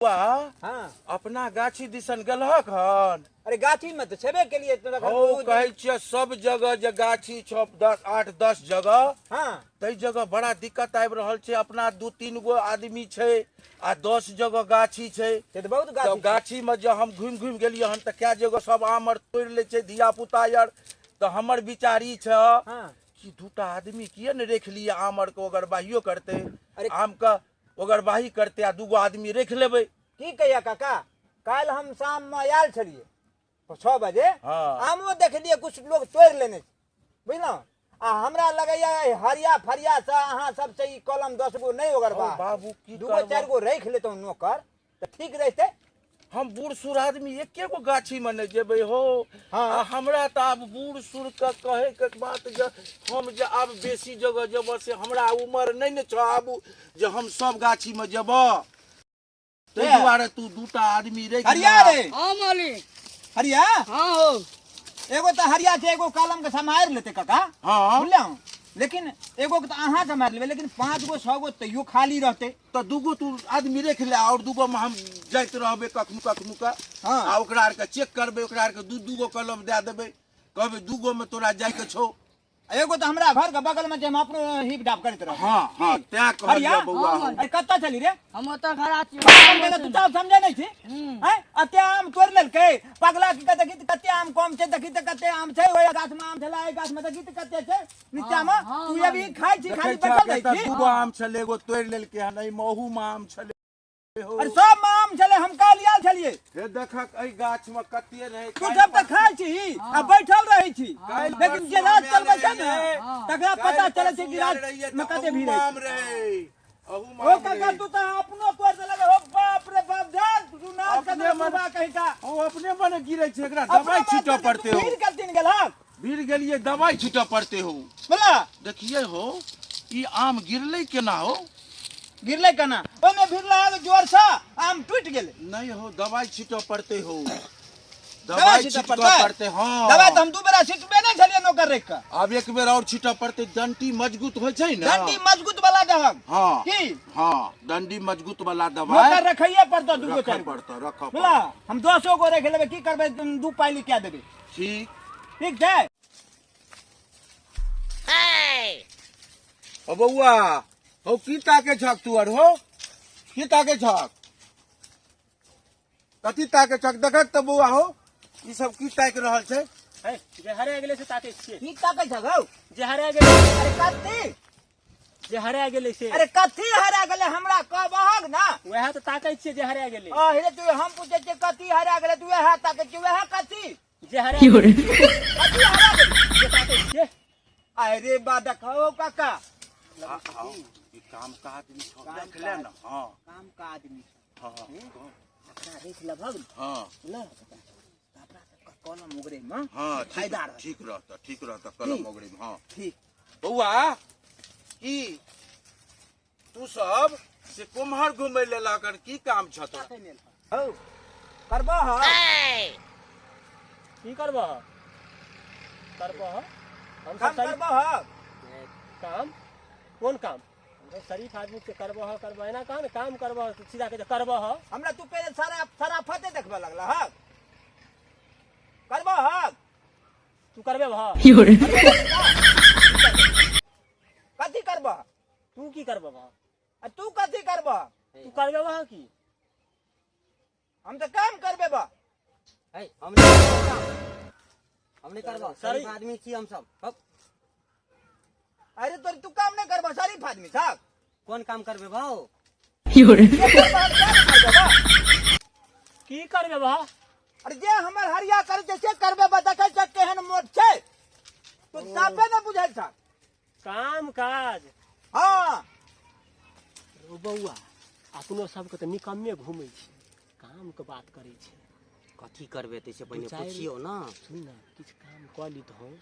हाँ। अपना गाछी दिसन गेलहक हन? अरे गाछी में तो छेबे के लिए हो कहै छियै सब जगह जे गाछी छौ 10 8 10 जगह। हाँ। तै जगह बड़ा दिक्कत आबि रहल छै। अपना 2-3 गो आदमी छै आ 10 जगह गाछी छै। से तऽ बहुत गाछी। तब गाछी में जे हम घुमि घुमि गेलियै हन तऽ कए जगह सब आम आर तोड़ि लै छै धिया पुता आर। तऽ हमर विचार ई छै हाँ। कि दूटा आदमी किए ने राखि लियै आम आर के ओगरबाहियो करतै। अरे आम के ओगरबाही करतै आ 2 गो आदमी राखि लेबै। की कहिया काका, काल्हि हम शाम में आयल छलियै 6 बजे। हाँ। आमो देखलियै कुछ लोग तोड़ि लेने, बुझलहुँ? आ हमरा लगैया हरिया फरिया से अहाँ सबसे ई कलम 10 गो नहीं ओगरबा। बाबू की 2 गो 4 गो राखि लेतहुँ नौकर तऽ ठीक रहतै। हम बूढ़ सूढ़ आदमी एके गो गाछी में नहीं जेबै हो। हाँ। आ हमरा तऽ आब बूढ़ सूढ़ के कहे के बात जे हम जे आब बेसी जगह जेबऽ से हमरा उमर नहीं ने छौ आब जे हम सब गाछी में जेबऽ। ताहि दुआरे तू 2टा आदमी राखि हरिया रे। हाँ मालिक। हरिया? हाँ हो। एगो तऽ हरिया छै, एगो कलम के सम्हारि लेतै काका। हाँ। बुझलहुँ? लेकिन एगो के तऽ अहाँ सम्हारि लेबै, लेकिन 5 गो 6 गो तैयो खाली रहतै। तऽ 2 गो तू आदमी राखि ले और 2 गो में हम जाइत रहबै कखनो कखनो के। हाँ। आ ओकरा आरके चेक करबै, ओकरा आरके 2-2 गो कलम दए देबै, कहबै 2 गो में तोरा जाइके छौ। एगो तऽ हमरा घर के बगल में छै, हम अपनो हिप डाप करैत रहब। हाँ, हाँ, तैं कहलियै बौआ। हाँ, अरे कतऽ छली रे? हम ओतऽ खड़ा छी। तू तऽ समझै नहि छी। हैं? एते आम तोड़ि लेलकै पगला की, देखी तऽ कते आम कम छै, देखी तऽ कते आम छै, ओहि गाछ में आम छलै, एहि गाछ में देखी तऽ कते छै नीचा में। तू अभी खाइ छी, खाली बैठल रहै छी। 2 गो आम छलै, एगो तोड़ि लेलकै हन, एहिमे ओहू में आम छलै। अरे सब में आम छलै, हम काल्हि आयल छलियै। हे देखक एहि गाछ में कते रहै। तू सब तऽ खाइ छी आ बैठल रहै छी, लेकिन जे रात चलबै छै ने तकरा पता चलै छै कि रात में कते भीड़ रहै। ओ काका तू तऽ अपनो तोड़ि देलक। हो बाप रे बाप, जा तू नाच अपने मन कहीं का। ओ अपने मने गिरै छै, एकरा दवाई छीटऽ पड़तै हो। भीड़ कथिन गेलहक? भीड़ गेलियै, दवाई छीटऽ पड़तै हो। बोला देखियै हो ई आम गिरलै केना हो? गिरलै केना? ओहिमे भीड़ लागल जोर से आम टूटि गेलै। नहीं हो, दवाई छीटऽ पड़तै हो। दवाई छीटऽ पड़तै? हाँ। दवाई तऽ हम 2 बेरा छिटबे नहि छलियै नौकर राखि कऽ। आब 1 बेर और छीटऽ पड़तै। डंटी मजबूत होइ छै ने? डंटी मजबूत वाला दहक। हाँ। की? हाँ, डंडी मजबूत वाला दवाई नौकर रखैये पड़तौ 2 गो 4 पड़तौ, रखऽ बोला। हम 10 गो राखि लेबै, की करबै? 2 पाइली कए देबै। ठीक ठीक छै। ओ बौआ हो की ताके छक तू आर हो? की ताके छक? कथी ताके छक? देखक तऽ बौआ हो ई सब की ताकि रहल छै? जे हरा गेलै से ताकै छियै। की ताकै छक हौ? जे हरा गेलै। अरे कथी? जे हरा गेलै से। अरे कथी हरा गेलै हमरा कहबहक ना? वएह तऽ ताकै छियै जे हरा गेलै। अरे तू हम पूछै छियै कथी हरा गेलै, तू वएह ताकै छियै। वएह कथी? जे हरा गेलै। कथी हरा गेलै? जे ताकै छियै। अरे बा देखो काका। ई काम का आदमी छौ, देख ले ना। हाँ। काम का आदमी छौ। हाँ। एकरा राखि लेबहक ने। हाँ। बुझलहक? अपना सबके कलम ओगरे में हाँ, फायदा रहतै। ठीक रहतै, ठीक रहतै कलम ओगरे में। हाँ। ठीक। बौआ की तू सब से कुम्हर घुमै लेलक हन, की काम छौ तोरा? हौ करबह? की करबह? करबह? हम काम करबह? काम? कोन काम? हम शरीफ आदमी के करबह करबह एना कह ने, काम करबह सीधा के करबह। हमरा तू पहिले सारा शराफते देखबऽ लगलह हक। करबह हक? तू करबे भऽ? कथी करबह? तू की करबह भऽ? आ तू कथी करबह? तू करबे भऽ की? हम तऽ काम करबे बा। हम नहीं करबह, शरीफ आदमी छी हम सब। अरे तोर तू काम नहीं करबह, शरीफ आदमी साहब। कोन काम करबे भाऊ? की करबे भा? अरे जे हमर हरिया करे छै से करबे बा। देखै छै केहन मोट छै, तू साफे न बुझै छ काम काज। हाँ। ओ बौआ अपनो सबके तऽ निकम्मे घुमै छै, काम के बात करै छै। कथी करबे तैसे पहिने पुछियौ ना। सुन ना, किछु काम कऽ लितहुँ,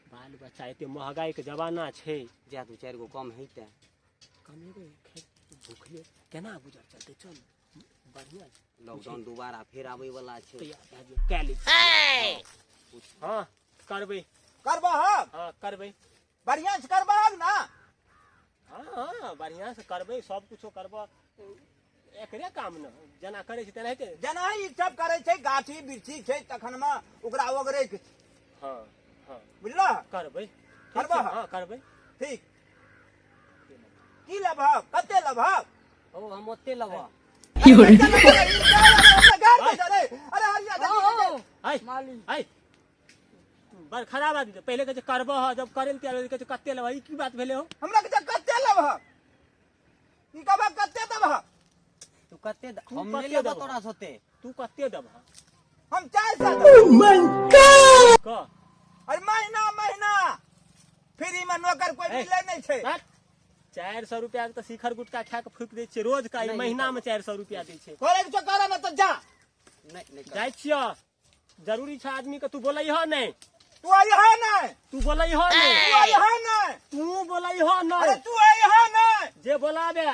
बाल बच्चा एते महगाई के जमाना छै। जा 2-4 गो कम हेतै। कमेबै भूखले केना गुजर चलतै? चल बढ़िया। लॉकडाउन दोबारा फेर आबै वाला छै। तैयार भए जो, कए लै। हाँ करबै। करबह? हाँ करबै। बढ़िया से करबह ना? हाँ हाँ बढ़िया से करबै, सब कुछो करबह। एकरे काम न जेना करै छै तेनाहिते। जेना ई सब करै छै गाछी वृक्षी छै तखन मे ओकरा ओगरै के छै। हँ हँ बुझलह? करबै। ठीक करबह? छै, हँ करबै। ठीक। की लेबहक, कते लेबहक? ओ हम ओते लेबह। अरे हरिया देखी। आइ माली आइ बड़ खराब आदमी छै। पहिले कहै छै करबह, जब करै लए तैयार होइ छै, कहै छै कते लेबह। ई की बात भेलै हो? हमरा के कते लेबहक, ई कहबह कते देबहक? तू कते तू हम नहि कते लेबह देबह? तोरा से ओते। तू कते देबह? हम 400 देबह। कह। अरे महीना महीना फ्री में नौकर कोई ए, मिले नहीं छै। 400 रुपया के तऽ शिखर गुटका खा के फूकि दै छियै रोज का। ई नहि, महीना में 400 रुपया दै छै। करे के छौ कर, ना तऽ जा। नहि नहि करब। जाइ छियह, जरूरी छै आदमी के। तू बोलैह नहि। तू अइह नहीं। तू बोलैह नहि। तू अइह नहीं। तू बोलैह अरे नहि। तू अइह नहीं। जे बोलाबे,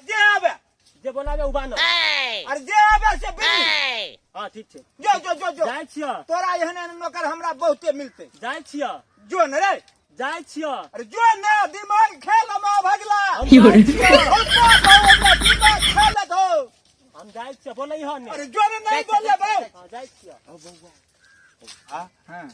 जे आबे, जे बोलाबे उ बानर। अरे जे आबे से बिनी। हँ ठीक छै। जो जो जो जो। जाइ छियह। तोरा एहन एहन नौकर हमरा बहुते मिलते। जाइ छियह। जो न रे। जाइ छियह। अरे जो न, दिमाग खेल हम भगला। हम जाइ छियह। दिमाग खेल दो। हम जाइ छियह, बोलैह नहि। अरे जो न, नहीं बोले बे। हँ जाइ छियह। आ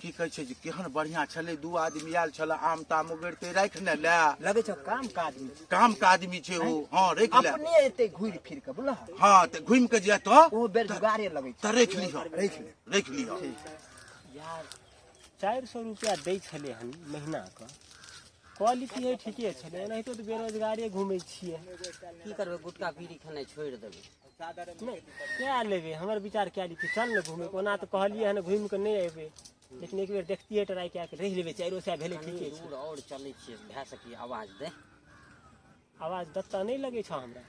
की कहै छै जे केहन बढ़िया छलै, दू आदमी आयल छलै, आम ताम उगड़ते राखि ने ले। लगे छौ काम काज में। काम के आदमी छै ओ। हँ राखि ले। अपने एते घुरि फिर के बुझलह। हँ तऽ घुमि के जेतऽ ओ बेरोजगारे लगै छै। तऽ राखि लिहऽ। राखि ले। राखि लिहऽ। यार 400 रुपया दै छलै हन महीनाके, कऽ लितियै ठीके छलै। एनाहितो तऽ बेरोजगारे घुमै छियै। की करबै, गुटका बीड़ी खेनाइ छोड़ि देबै? नहि कए लेबै, हमर विचार कए लितियै। चल ने घुमै। ओना तऽ कहलियै हन घुमि कऽ नहि अयबै, लेकिन एक बेर देखतियै, ट्राई कए कऽ रहि लेबै। 400 भेलै कनि ठीके छै। दूर आओर चलै छियै, भए सकी आवाज दे। आवाज दत्ता नहि लगै छौ हमरा।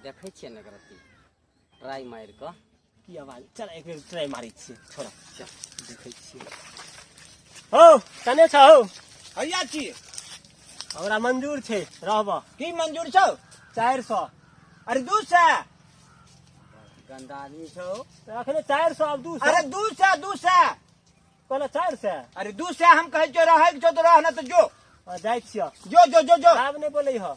देखै छियै ने, एकरत्ती ट्राई मारि कऽ। की आवाज? चल एक बेर ट्राई मारै छियै। छोड़ा, चल देखै छियै। हौ कने छ हौ? हैया छी। हमरा मंजूर छै, रहबह। की मंजूर छौ? 400। अरे 200। गंदा आदमी छौ। तऽ अखने 400, आब 200। अरे 200, 200। कहलहुँ 400। अरे 200 हम कहै छियौ, रहै के छौ तऽ रह, ना तऽ जो। हँ जाइ छियह। जो जो जो जो। आब नहि बोलै ह।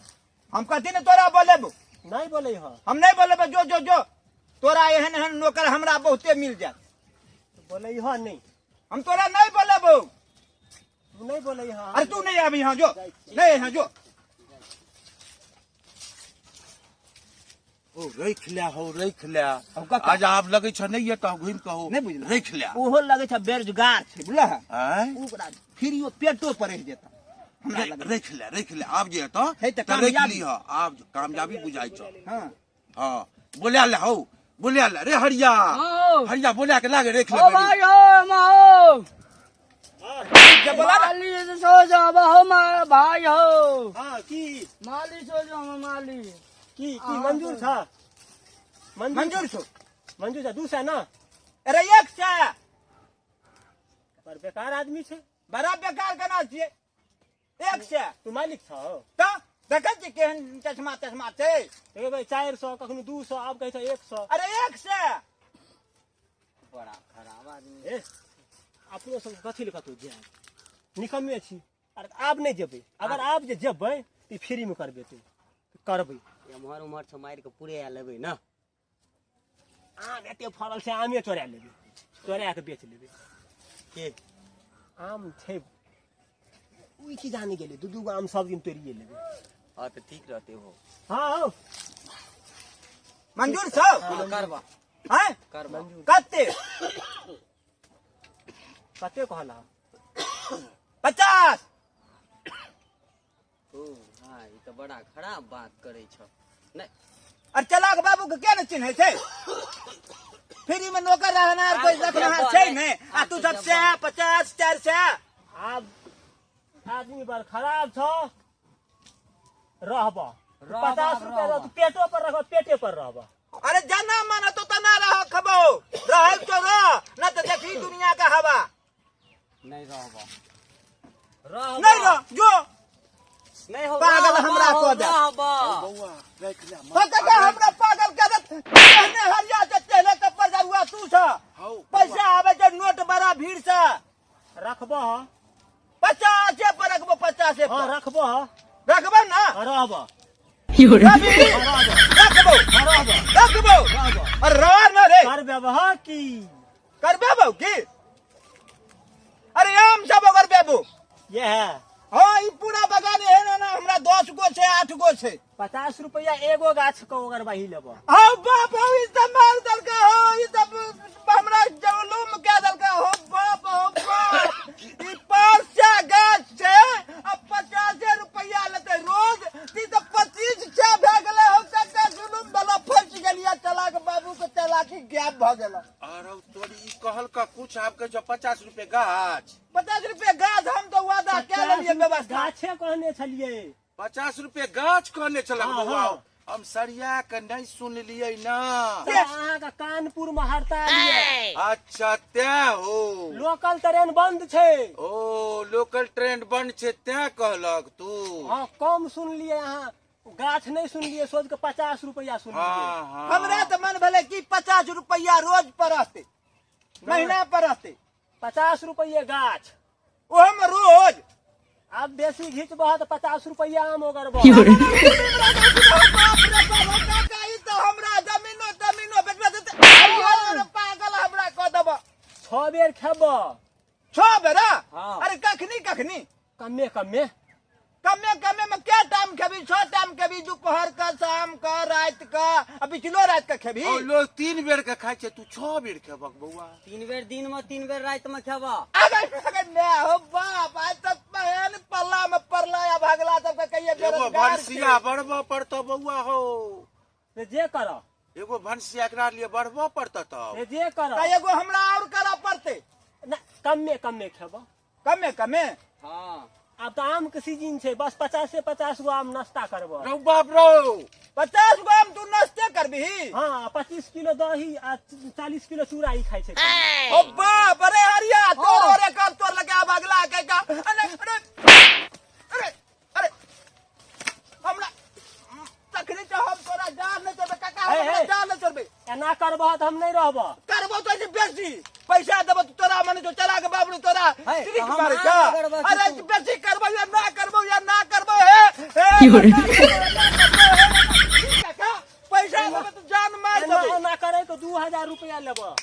हम कथी ने तोरा बोलेबो। नहि बोलै ह। हम नहीं बोलेबो। जो जो जो, तोरा एहन एहन नौकर हमरा बहुते मिल जायत। बोलै ह नहि। हम तोरा नहीं बोलेबो। तू नहि बोलै ह। अरे तू नहीं आबी यहाँ, जो नहीं यहाँ जो। ओ राखि ले हौ, राखि ले। हम कका। आज आब लगै छ नहि एतऽ घुमि कऽ हो। नहि बुझलह। राखि ले। ओहो लगै छै बेरोजगार छै, बुझलह? आँय? ओकरा फिरियो पेटो पर रहि जेता हमरा लगै। राखि ले, राखि ले। आब जे एतऽ हे तऽ तऽ राखि कामयाबी। लिहऽ। आब कामयाबी बुझाइ छौ। हँ हँ बोला ले हौ, बोला ले रे हरिया। हाँ। हरिया, बोला के लागे राखि ओ ले। भाई हो मा हो। जब बोला ना, माली सो जाब हो मा भाई हो। हँ की? माली सो जाओ माली। की की मंजूर छ? मंजूर मंजूर छौ? मंजूर छ 200 ना? अरे 100। पर बेकार आदमी छै। बड़ा बेकार केना छियै? 100। तू मालिक छौ? तऽ देखै छियै केहन चश्मा तश्मा छै। देखै भाइ, 400, कखनो 200, आब कहै छै 100। अरे 100। बड़ा खराब आदमी। ए अपनो सब कथी लए कतहु जायब, निकम्मे छी। अरे आब नहि जेबै। अगर आब जे जेबै तऽ ई फ्रीमे करबै, तू करबै। एम्हर उम्हर से मारि कऽ पूरे लेबै ने। आम एते फड़ल छै, आमे चोरा लेबै, चोरा कऽ बेच लेबै। के? आम छै ओहि की जाने गेलै, दू दू गो आम सब दिन तोड़िए लेबै। हँ तऽ ठीक रहतै हो। हँ हौ। मंजूर छौ? हँ करबह। आँय? करबह। कते? कते कहला? 50। ओ भाइ, ई तऽ बड़ा खराब बात करै छौ। नहि। अरे चलाक बाबू के क्या ने चिन्है छै? फ्री में नौकर रहना कोई रखना छै नहीं, आ तू सब 100, 50, 400। आब आदमी बड़ खराब छौ। रहबह रहबह, 50 रुपया रहबह। तू पेटो पर रखबह, पेटे पर रहबह। अरे जाना माना तो तना रह खबो, रह तो रह न तो देखी दुनिया का हवा। नहीं रहबह, रहबह। नहीं रह जो। नहीं हो। पागल रहबह, हमरा हो, कह दे। रहबह। बौआ राखि ले। हो काका, हमरा पागल कर दे। कहने हरिया से तेले के पर जारुआ तू छ। हौ। पैसा आवे जे नोट बड़ा भीड़ से। रखबह? 50 पर रखबो, 50 हँ पर। रखबह। रखबो ना? हँ, रहबह। रखबो। रखबो। रखबो। अरे रवा न रे। करबेबह की? करबेबो की? अरे आम सब ओकर बेबो। ये है। हाँ, ई पूरा बगान है ना, ना हमरा 10 गो छै, 8 गो छै। 50 रुपया एगो गाछ के ओगरबाही लेबह। हाँ बाप हो, ई सब मार देलका हो, ई सब हमरा जुलूम कए देलका हो बाप हो बाप। ई 500 गाछ छै आ 50 रुपया लेतै रोज, ई तऽ 2500 भए गेलै हो। कते जुलूम भेलो, फंसि गेलियै। चलाक बाबू के चलाकी गायब भऽ गेल। अरे तोरी ई कहलका कुछ आब के जो 50 रुपये गाछ। 50 रुपये गाछ हम तो वादा कए लेलियै व्यवस्था। गाछे कहने छलियै। 50 रुपये गाछ कहने छलक। हाँ, बौआ हाँ। हम सरिया के नहीं सुनलियै ना। तऽ अहाँके कानपुर में हड़ताल ये। अच्छा तैं हो। लोकल ट्रेन बंद छै। ओ लोकल ट्रेन बंद छै तैं कहलक तू। हाँ, कम सुनलियै अहाँ, गाछ नहीं सुनलियै, सोच के 50 रुपया सुनलियै। हाँ हाँ। हमरा तऽ मन भेलै कि 50 रुपया रोज पर रहतै, महीना पर रहतै। 50 रुपये गाछ, ओहोमे रोज। आब बेसी घिचबह तऽ 50 रुपया आम ओगरबह। बाप रे बाप, काका ई तऽ हमरा जमीनो तमीनो बेचबा देतै। अरे पागल हमरा कऽ देबह। 6 बेर खेबह। 6 बेरा? हाँ। अरे कखनी कखनी? कमे कमे। कमे कमे में क्या टाइम खेबी? 6 टाइम खेबी, दोपहर का, शाम का, रात का, आ बिचलो रात का खेबी। और लोग 3 बेर के खाइ छै, तू 6 बेर खेबक बौआ? 3 बेर दिन में, 3 बेर रात में खेबह। अगर अगर मैं हो बाप, आज तक पहन पल्ला में पड़ला या भागला तब के कहिए एगो बेरोजगार भनसिया बढ़बऽ पड़तौ बौआ हो। से जे करऽ। एगो भनसिया एकरा लिए बढ़बऽ पड़तौ तब। से जे करऽ। तऽ एगो हमरा और करऽ पड़तै। ना, कमे कमे खेबह। कमे कमे? हाँ। आब तऽ आम के सीजन छै, बस 50 से 50 गो आम नाश्ता करबह। रौ बाप रौ। 50 गो आम तू नाश्ते करबिही? हाँ, 25 किलो दही आ 40 किलो चूड़ा ई खाइ छै। ओ बाप अरे हरिया, तोर ओरे कर तोर लगे अब अगला के का। अरे अरे अरे अरे हमरा तखनी तो हम तोरा जान नहीं छोड़बे काका, हे, हमरा हे। जान नहीं छोड़बे। एना करबह तऽ हम नहीं रहबह। करबो तो जे बेसी पैसा देबो तो तोरा मने जो चला के बाबरू तोरा हे, ट्रिक तऽ हम मारे आम का। करबो कि अरे तू? बेसी करबो या ना करबो या ना करबो, हे हे काका पैसा देबो तो जान मार एना देबे। एना करे के 2000 रुपया लेबह।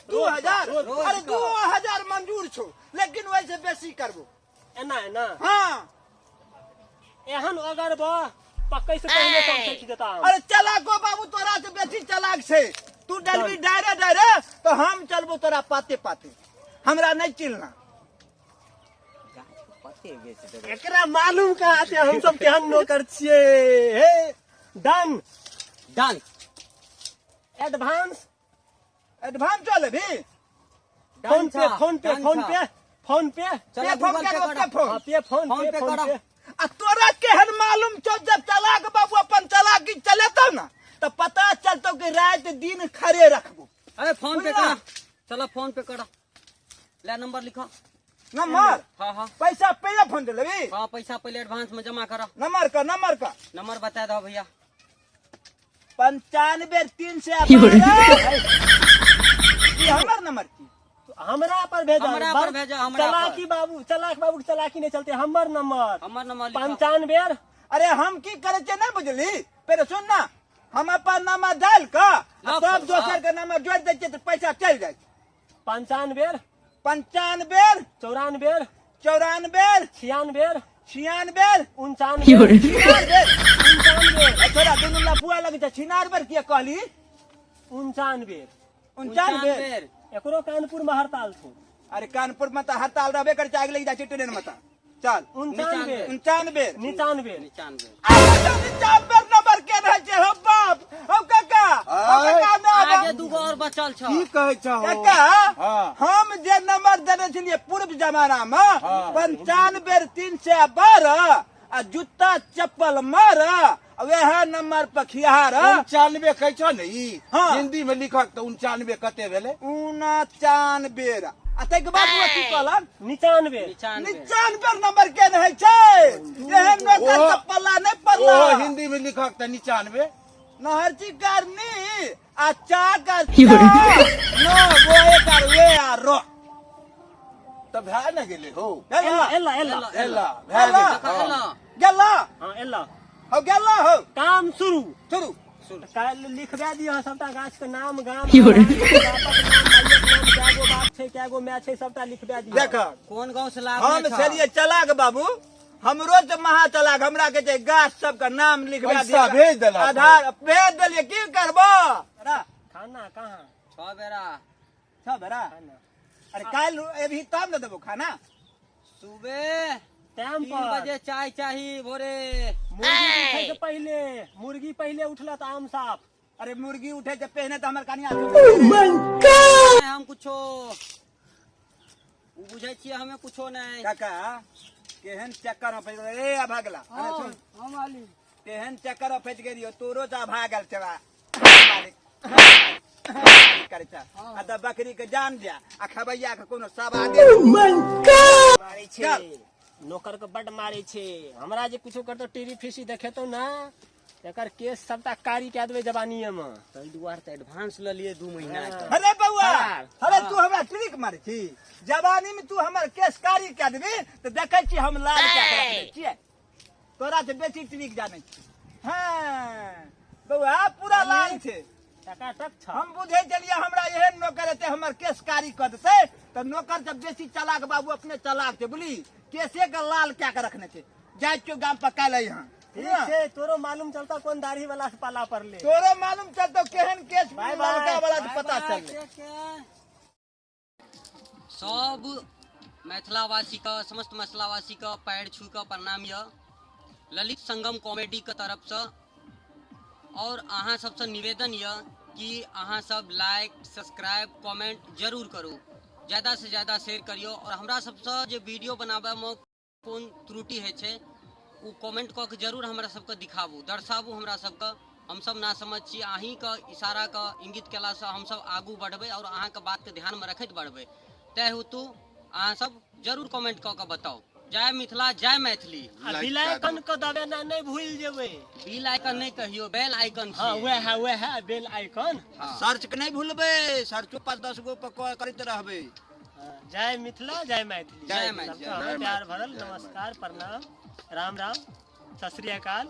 2000? रोज अरे का। 2000 मंजूर छो, लेकिन वैसे बेसी करबो। एना एना? हाँ। एहन ओगरबह पकै से पहिले सब सठि जेता आम। अरे चलाको बाबू तोरा से बेसी चलाक छै। तू डलबी डायरे डायरे तो हम चलबो तोरा पाते पाते, हमरा नहीं चिल्लना। गाछ के पत्ते बेच देबै। एकरा मालूम कहाँ छै हम सब केहन नौकर छियै। हे डन। डन। एडवांस। एडवांस चल भी। फोन पे, फोन पे, फोन पे, फोन पे। चलो पे फोन गूगल पे करबो, करऽ। पे फोन। हाँ, पे फोन, फोन पे पे फोन करऽ। पे। आ तोरा केहन मालूम छौ? जब चलाक बाबू अपन चलाकी चलेतौ ना तऽ पता चलतौ कि राति दिन खड़े रखबो। अरे फोन पे बुझला? करा, चलो फोन पे करा, ले नंबर लिखो। नंबर? हाँ हाँ। पैसा पहिले फोन देलेबी? हाँ, पैसा पहले एडवांस में जमा करा। नंबर का, नंबर का। नंबर बता दो भैया। 95 312। ई हमर नंबर की? हमरा पर भेजा। हमरा पर भेजा, हमरा पर। चलाकी बाबू, चलाक बाबू के चलाकी नहीं चलते। हमर नंबर। हमर नंबर लिखो। 95। अरे हम की करे छियै नहि बुझली? पहिले सुन ना, हम अपन नंबर डालि कऽ आ लग तब सब, दोसर हाँ। के नंबर जोड़ि दै छियै तऽ पैसा चलि जाइ छै। 95। 95। 94। 94। 96। 96। 89। 96। 89। ए छोरा, दुनू लफुआ लगै छै। 96 किया कहली? 89। 89। एकरो कानपुर में हड़ताल छौ। अरे कानपुर में तऽ हड़ताल रहबे करै छै, आगि लागि जाइ छै ट्रेन में तऽ। चल। 89। 89। 99। 99। 99 नंबर के रहै छै हो बाप हो काका, हो काका ना। आगे दूगो और बचल छौ। की कहै छहो? काका। हाँ। हम जे नंबर देने छलियै पूर्व जमाना में, 95 312 आ जूता चप्पल मार, वएह नंबर पर खियार। 89 कहै छौ ने ई? हाँ। हिंदी में लिखक तऽ 89 कते भेलै? 89 आ ताहिके बाद ओ की कहलन? 99। 99। 99 नंबर के रहै छै एहन नौकर। चप्पला नहि पड़ला। ओहो हिंदी में लिखक तऽ 99। नहर जी करनी आ चा का चा नो वो एक आर वे आ रो। तऽ भए ने गेलै हो। गेला। एला एला। एला भए एला। गेलै। एला। गेला। हाँ, एला। हो गेला हो। काम शुरू। शुरू। काल्हि लिखबा दिअ सबटा गाछ के नाम गाम कएगो बाप छै कएगो माय छै सबटा लिखबा दिअ। देख कोन गाँव से लाभ हम छलियै चलाक बाबू, हमरो तऽ महा चलाक, हमरा के छै गाछ सबके नाम लिखबा पैसा दिअ। भेज देलक। आधार भेज देलियै, की करबो? खाना कहाँ? 6 बेरा। 6 बेरा? अरे काल्हि एबही तब ने देबो खाना। सुबह टाइम 3 पर बजे चाय चाही भोरे। मुर्गी उठे से पहले, मुर्गी पहले उठला तऽ आम साफ। अरे मुर्गी उठे से पहले तऽ हमर कनिया हम कुछो उ बुझै छियै, हमे कुछो नहि। काका केहन चक्कर में फंसि गेलै। ए अभागला, अरे सुन। हाँ मालिक। केहन चक्कर में फंसि गेलियो, तोरो से अभागल छबा मालिक करै छ। आ तऽ बकरी के जान दिया आ खबैया के कोनो सवादे मारै छै चल। नौकर के बड मारै छै। हमरा जे कुछो करतो टीरी फीसी देखेतो ना, एकर केस सबटा कारी कए देबै जवानीये में। ताहि दुआरे तऽ एडवांस लऽ लियै 2 महीना के। अरे बौआ, फरार। अरे तू हमरा ट्रिक मारै छी? जवानी में तू हमर केस कारी कए देबी तऽ देखै छी हम लाल कए के रखने छियै। तोरा से बेसी ट्रिक जानै छी। हाँ बौआ पूरा लाल छै, टकाटक छ। हम बुझै छलियै हमरा एहन नौकर हेतै हमर केस कारी कऽ देतै, तऽ नौकर जब बेसी चलाक बाबू अपने चलाक छै, बुझली? केसे के लाल कए के रखने छै। जाइ छियौ गाम पर काल्हि अइहँ। ठीक छै, तोरो मालूम चलता कोन दाढ़ी वाला से पाला पड़ले। तोरो मालूम चलतो केहन केस बाय बाय। ललका वाला से पता चलले। सब मिथिलावासी के, समस्त मिथिलावासी के पैर छू के प्रणाम यऽ ललित संगम कॉमेडी के तरफ से। और अहाँ सबसे निवेदन यऽ कि अहाँ सब लाइक सब्सक्राइब कमेंट जरूर करू, ज़्यादा से ज़्यादा शेयर करियो। और हमरा सबसे जे वीडियो बनाबे में कोन त्रुटि होइ छै ओ कमेंट कऽ के जरूर हमरा सबके दिखाबू, दर्शाबू हमरा सबके। हम सब ना समझ छी, अहीँके इशारा के इंगित केलासँ हमसब आगू बढ़बै और अहाँके बातके ध्यानमे रखैत बढ़बै। तैं हेतु अहाँ सब जरूर कमेंट कऽ के बताउ। जय मिथिला, जय मैथिली। आ बेल आइकन के दबेना नहि भूलि जेबै। बेल आइकन नहि कहियो, बेल आइकन। हाँ वएह वएह बेल आइकन। सर्च के नहि भूलबै, सर्चो 5-10 गो पर करैत रहबै। जय मिथिला, जय मैथिली। जय मैथिली। सबके हमर प्यार भरल नमस्कार, प्रणाम, राम राम, सत श्री अकाल।